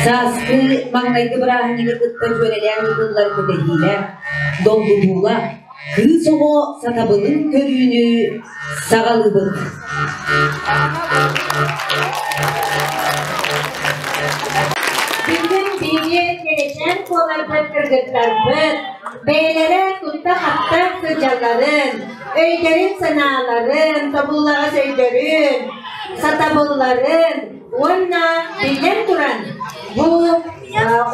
Сааскы маҥнайгы бырааһынньыгы кытта дьүөрэлээн ыытыллар кэтэһиилээх, долгутуулаах кыыс оҕо сатабылын көрүүнү саҕалыыбыт. Бүгүн биһиги кэрэчээн куоларбыт кыргыттарбыт бэйэлэрэ тутта-хапта сылдьалларын, өйдөрүн-санааларын, тобуллаҕас өйдөрүн, сатабылларын уонна биллэн туран бу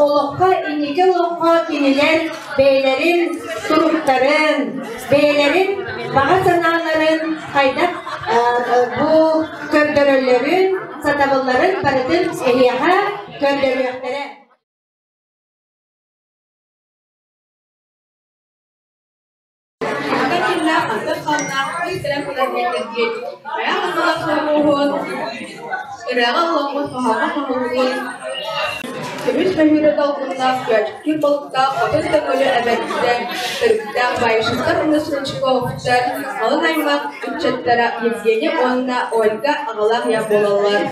олоххо инники олоххо кинилэр бэйэлэрин туруктарын, бэйэлэрин баҕа санааларын хайдах бу көрдөрөллөрүн, сатабылларын барытын эһиэхэ көрдөрүөхтэрэ. Хантан кимнээх, хантан ханнаах, ый кэлэн турар диэтэргит, хайа ханналах хомуһун, ырыаҕа ылламмыт хоһооҥҥо хоһуллубут, көмүс мөһүүрэ долгуннаах, көөчүктүүр балыктаах хотун төҥүлү эбэттэн, төрүттээх Баишевтар уонна Стручковтар алын аймах ыччаттара Евгений уонна Ольга аҕалаах ийэ буолаллар.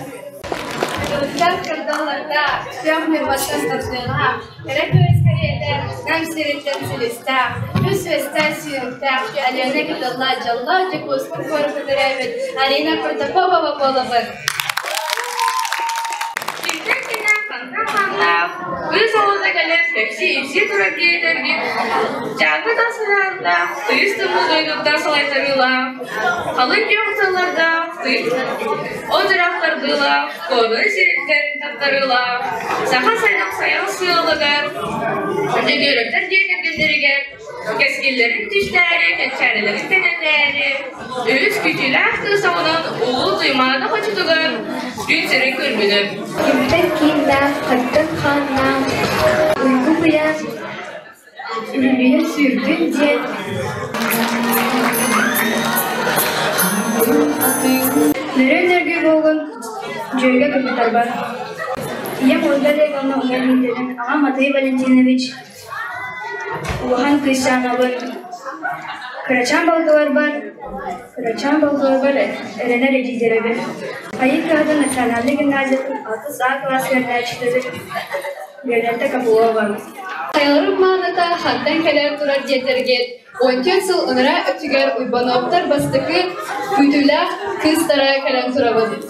Ыттар кырдалларга, күөх ньурбаттан тардыылаах, Кэрэ күөс кэриэтэ Нам сириттэн силистээх, үс үөстээх сүүрүктээх Алена Кытылла дьоллоох Дьокуускай куоракка төрөөбүт Алина Протопопова буолабын. Кимтэн кэлэн, хантан ханнаах, кыыс оҕото кэлэн кэпсии-ипсии турар диэтэргит, дьааҥы тас санааннаах, тыйыс тымныы дойдуттан салайтарыылаах, халыҥ күөх тыллардаах, Ол дьарахтардыылаах, Куодай сириттэн таттарыылаах, саха сайын сайын сыалыгар, Дьөгүөрэптэр дьиэ кэргэннэригэр кэскиллэрин түстээри, кэнчээрилэрин кэнэтээри, үһүс күтүүлээх кыыс оҕонон Улуу Туймаада хочотугар күн сирин көрбүтүм. Кимтэн кииннээх, хантан хааннаах, уйгу быйаан Үрүлүйэ сүүрдүн диэн Нөрүөн нөргүй буолун, дьүөгэ кыргыттарбар. Ийэм Ольга Олеговна уҥа илиитинэн аҕам Матвей Валентинович улахан кыысчаанабын кырачаан балтыларбар кырачаан балтыларбар эрэнэр эдьиийдэрэбин. Айыы кыһатын национальнай гимназиятын алтыс А кылаас үөрэнээччитэбин Виолетта Копылова. Хайаларын мааныта хантан кэлэн турар диэтэргит, 14 сыл ынараа өттүгэр Уйбаныаптар бастакы күүтүүлээх кыыстара кэлэн турабыт.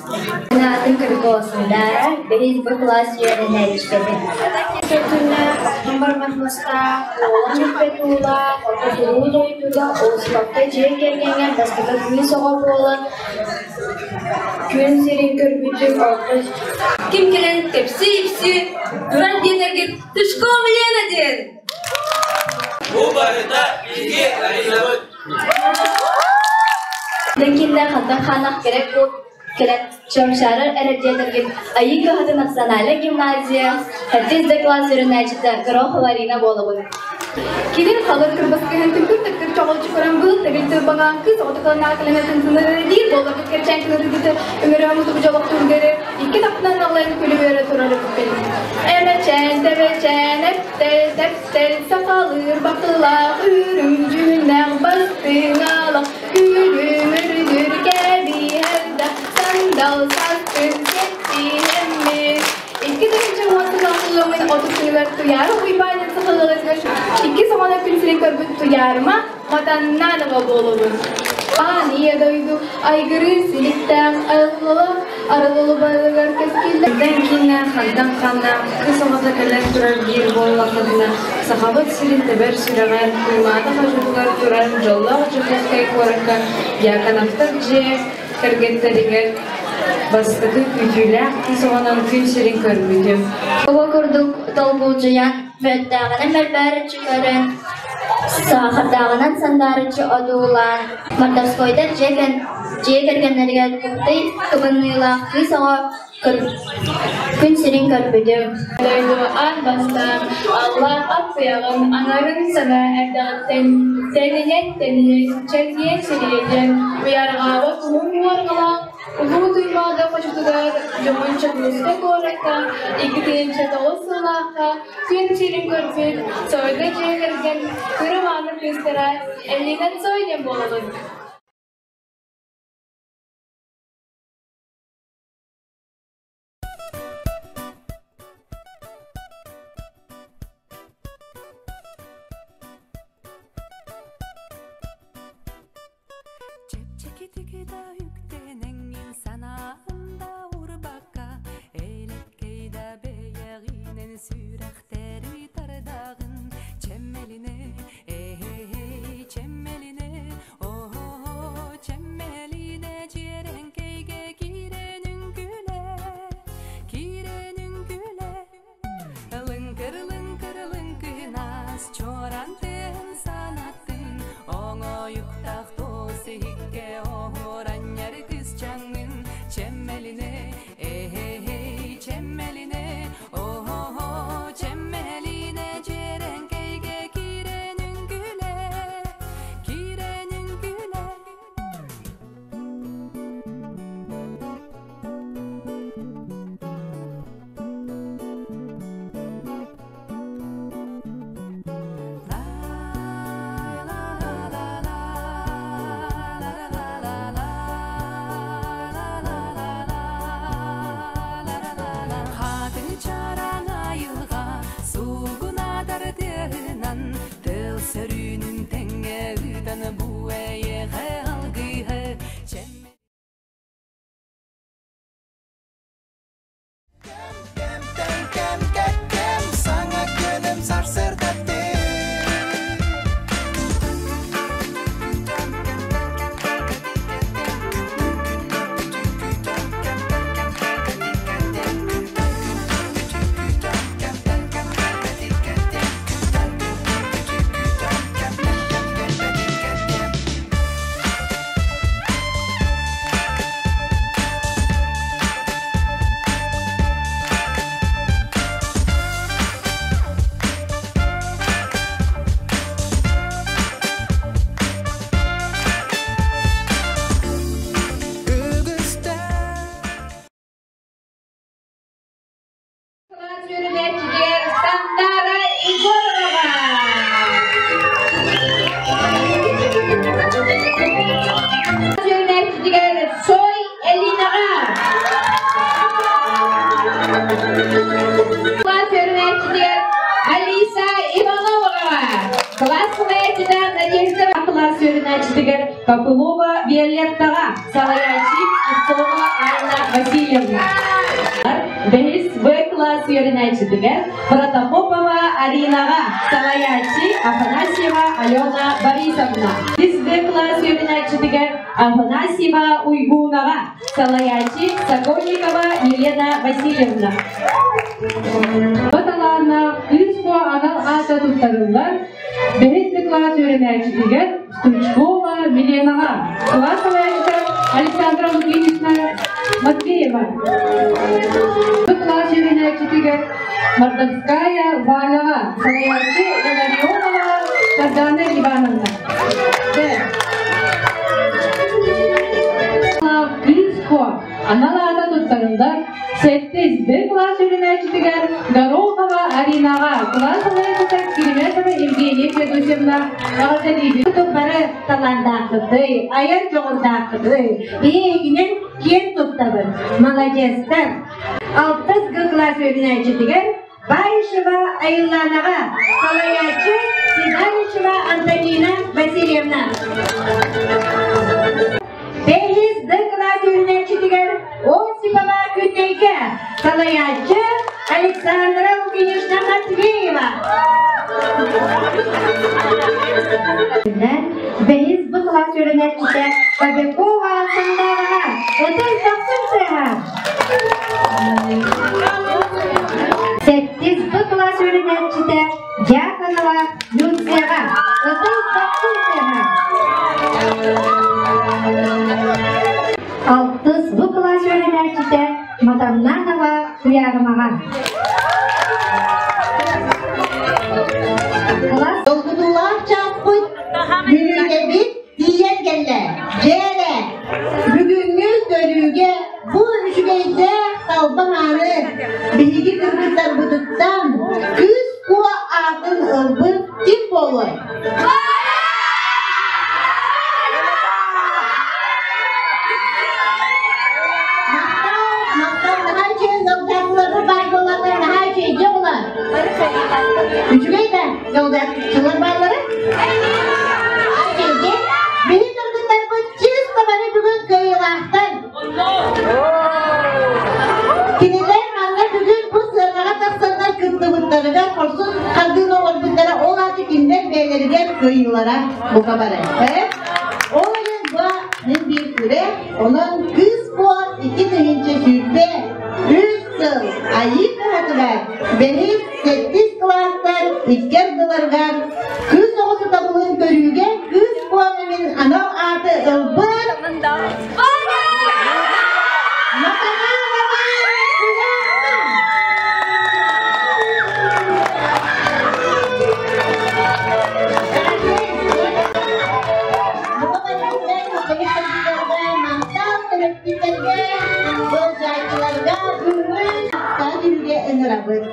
Аатын Кыргова Сандаара, бэһис Б кылаас үөрэнээччитэбин. Күннээх, охтон барбат мастаах, уолан бүппэт уулаах, хоту дойдуга Осиповка дьиэ кэргэҥҥэ бастакы кыыс оҕо буолан күн сирин көрбүтүм орто Ким кэлэн кэпсии-ипсии туран диэнэргит Тышком Лена диэн! Бу барыта биһиги Аринабыт. Дэнкиннэ хантан хаанах керек кэлэн Чомчаарар эрэ диэтэргит Айыы кыһатын национальнай гимназия Хэттис Д класс үөрэнээччитэ Горохова Арина буолабын. Кини халыр кырбас кыһын түҥкүр-тэккир чоҕулчу көрөн быыл тэгил тырбаҥаан кыыс оҕото кыланнаах кэлэмэтин сыныры диир буолларбыт кэрчээн кынырыгыты ыҥырыамы тубу дьолохтуур икки тахтынан аллайын күлүбүөрэ турар эбиппин. Эмэчээн, тэбэчээн, эптэл, тэптэл, сахалыыр бакылаах, үрүҥ дьүһүннээх бастыҥалах, күлүм үрдүр кэбиһэрдэ, сандал састын сиэттиһэммит. 2010 сылын 30 күнүгэр Туйаара Уйбаанын сахалыгытыгар икки саҕана күн сирин көрбүт Туйаарыма Матаннанова буолабын. Аан ийэ дойду айгырыы силиктээх айылҕалаах арылылы барылыгар кэскиллэр. Хантан кииннээх, хантан хааннаах кыыс оҕото кэлэн турар биир буоллаххытына, Сахабыт сирин тэбэр сүрэҕэр, Туймаада хочотугар турар дьоллоох Дьокуускай куоракка Дьяконовтар дьиэ кэргэттэригэр бастакы күүтүүлээх кыыс оҕонон күн сирин көрбүтүм. Оҕо курдук долгулдьуйан, мөлтөөҕүнэн мөлбөөрүччү көрөн, саахардааҕынан сандаарыччы одуулаан, мордовскойдар дьиэ кэргэннэригэр куттый кыбыныылаах кыыс оҕо күн сирин көрбүтүм. Дойду аан бастаан Аллаах ат-туйаҕын аҥарын саҥа эрдэҕиттэн тэнийэн-тэнийэн, чэлгийэн-сириэдийэн, уйарҕаабат уһун уорҕалаах Улуу Туймаада хочотугар Дьоһун Чокуурска куоракка 2009 сыллаахха күн сирин көрбүт Цойга дьиэ кэргэн кыра мааны кыыстара Эллина Цой диэн буолабын. Слепцова Анна Васильевна. Бэһис В класс үөрэнээччитигэр Протопопова Аринаҕа, салайааччы Афанасьева Алена Борисовна. Үс Д класс үөрэнээччитигэр Афанасьева Уйгунаҕа, салайааччы Сокольникова Елена Васильевна. Талааннаах кыыс куо анал аата туттарыллар бэһис Д класс үөрэнээччитигэр Стручкова Миленаҕа, кылаас салайааччыта Александра Лукинична Матвеева. Бу кылаас үөрэнээччитигэр Мордовская Валяҕа, салайааччы Илларионова Сардана Ивановна. Кыыс Куо анал аата туттарыллар Сэттис Д кылаас үөрэнээччитигэр Горохова Аринаҕа кылаас салайааччыта Кириметова Евгения Федосьевна эҕэрдэлиибит. Бары талааннааххытый, айар дьоҕурдааххытый, биһигинэн киэн туттабын, маладьыастар. Алтыс Г кылаас үөрэнээччитигэр Баишева Айыллаанаҕа, салайааччы Седалищева Антонина Васильевна. Бэһис Д кылаас үөрэнээччитигэр Осипова Күннэйгэ, салайааччы Александра Лукинична Матвеева. Бэһис Б кылаас үөрэнээччитэ Кобякова Сандаараҕа, Ытыс дохсун тыаһа. Сэттис Б кылаас үөрэнээччитэ Дьяконова Люцияҕа, Ытыс дохсун тыаһа. Алтыс Б кылаас үөрэнээччитэ Матаннанова Туйаарымаҕа. Долгутуулаах чааспыт мүнүүтэбит тиийэн кэллэ. Дьиэлэ, бүгүҥҥү көрүүгэ бу үчүгэйдээх талба мааны биһиги кыргыттарбытыттан кыыс куо аатын ылбыт ким буолуой? Махтал, наһаа үчүгэй дьолдоохтулар баар буоллардар, наһаа үчүгэй дьоллар. Үчүгэй да дьолдоохтулар бааллара? Үчүгэй. Биһи кыргыттарбыт чисто бары бүгүн кыайыылаахтар. Кинилэр манна бүгүн бу сыанаҕа тахсаннар кыттыбыттарыгар хорсун хардыыны оҥорбуттара, ол аата кинилэр бэйэлэригэр кыайыылара бука барар. Ол иһин бу мин биир күрэх, онон кыыс буо 2023 сыл Айыы кыһатыгар бэһис, сэттис кылаастар икки ардыларыгар кыыс оҕо сатабылын көрүүгэ кыыс буо мин анал ааты ылбыт Ыҥырабыт.